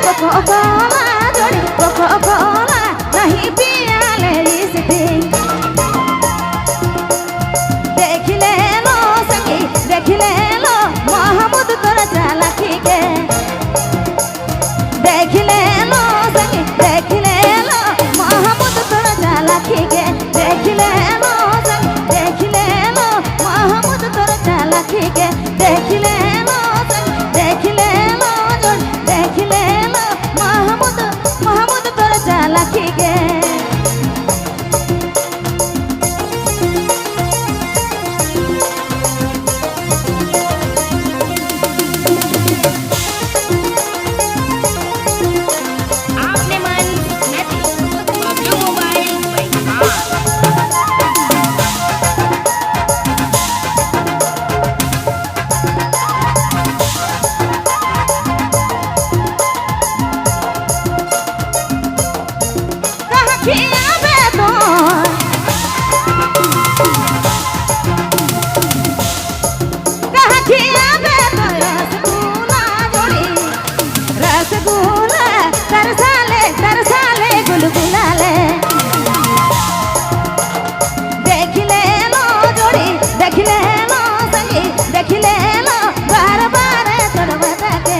कोको-कोला जोड़ी कोको-कोला नहीं पियाले इसकी। देखिले लो संगी देखिले लो महमूद तोर चालाकी के। देखिले लो संगी देखिले लो महमूद तोर चालाकी के। देखिले लो संगी देखिले लो महमूद तोर चालाकी के। देखिले लो संगी देखिले लो जोड़ देखिले लो महमूद महमूद तोर चालाकी के। आपने मन नदी बबलू मोबाइल बैसाख। कहाँ खियाबे तोर कहाँ खियाबे तोर रसगुल्ला जोड़ी रसगुल्ला तरसाले तरसाले गुलगुलाले। देखिले लो जोड़ी देखिले लो संगी देखिले लो बार बार तोर बताके।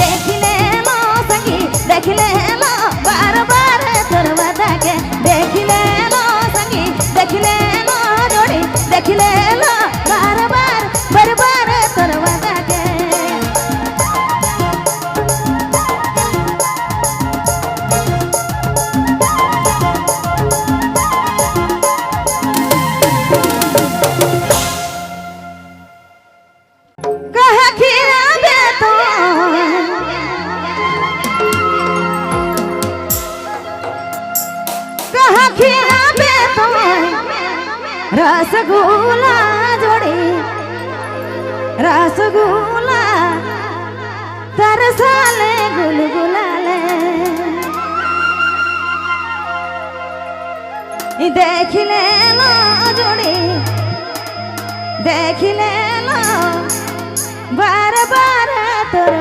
देखिले लो संगी देखिले लो बार बार तोर बताके। देखिले लो संगी देखिले लो जोड़ी देखिले लो बार बार बार बार तोर बताके। कहाँ खियाबे तोर कहाँ खियाबे तोर रसगुल्ला जोड़ी रसगुल्ला तरसाले गुलगुलाले। देखिले लो जोड़ी देखिले लो बार बार तोर